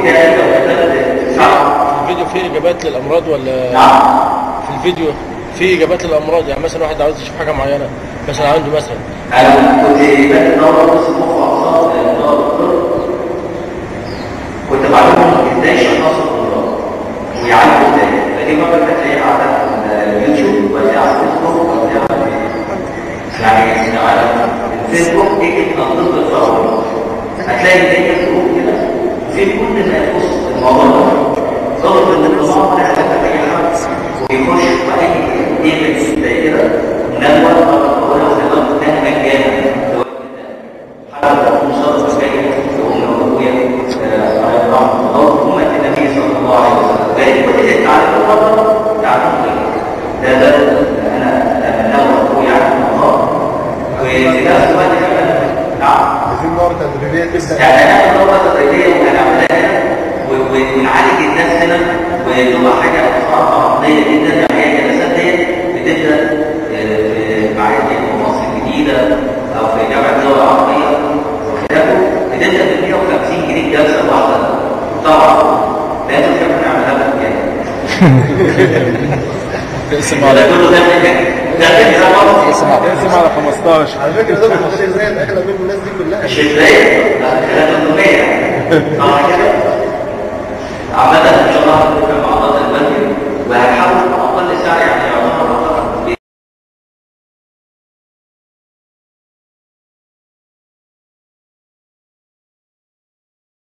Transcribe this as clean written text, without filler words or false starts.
بتاعي لو كتبت صح. في الفيديو فيه اجابات للامراض ولا؟ نعم، في الفيديو في اجابات للامراض، يعني مثلا واحد عاوز يشوف حاجة معينة مثلا عنده مثلا. انا كنت بادئ دوره قسم مخ واعصاب دكتور، كنت بعلمهم ازاي يشخصوا الامراض ويعالجوا ازاي. فدي مرة هتلاقيها على اليوتيوب وهتلاقيها على الفيسبوك وهتلاقيها يعني على الفيسبوك اكتب الطب الفرعوني هتلاقي الدنيا group كده في كل ما يخص الموضوع ده. ضغط النظام ده حتى اي حد ويخش في اي event زي كده ندوه او وخلاص مجانا، حتى لو مصادفة جاية لامي وابويا رحمه امه النبي صلى الله عليه وسلم. فدي كل اللي اتعلموه بره تعلموه ده انا اتمناه واخويا عن الله. وفي نفس الوقت كمان نعم عايزين دوره تدريبية تبدا، يعني هنعمل دوره تدريبية وهنعملها هنا ونعالج الناس هنا، وتبقى حاجة اسعارها عقلية جدا. يعني هي الجلسات ديت بتبدا في معاهد مصر الجديدة او في جامعه الدول العربية وخلافه، بتبدا ب 150 جنيه الجلسة الواحدة. طبعا لازم كمان نعملها مجانا. اقسم على كله ده اقسم على 15. على فكرة ده الشيخ زايد اغلى من الناس دي كلها. الشيخ زايد 300 صح كده؟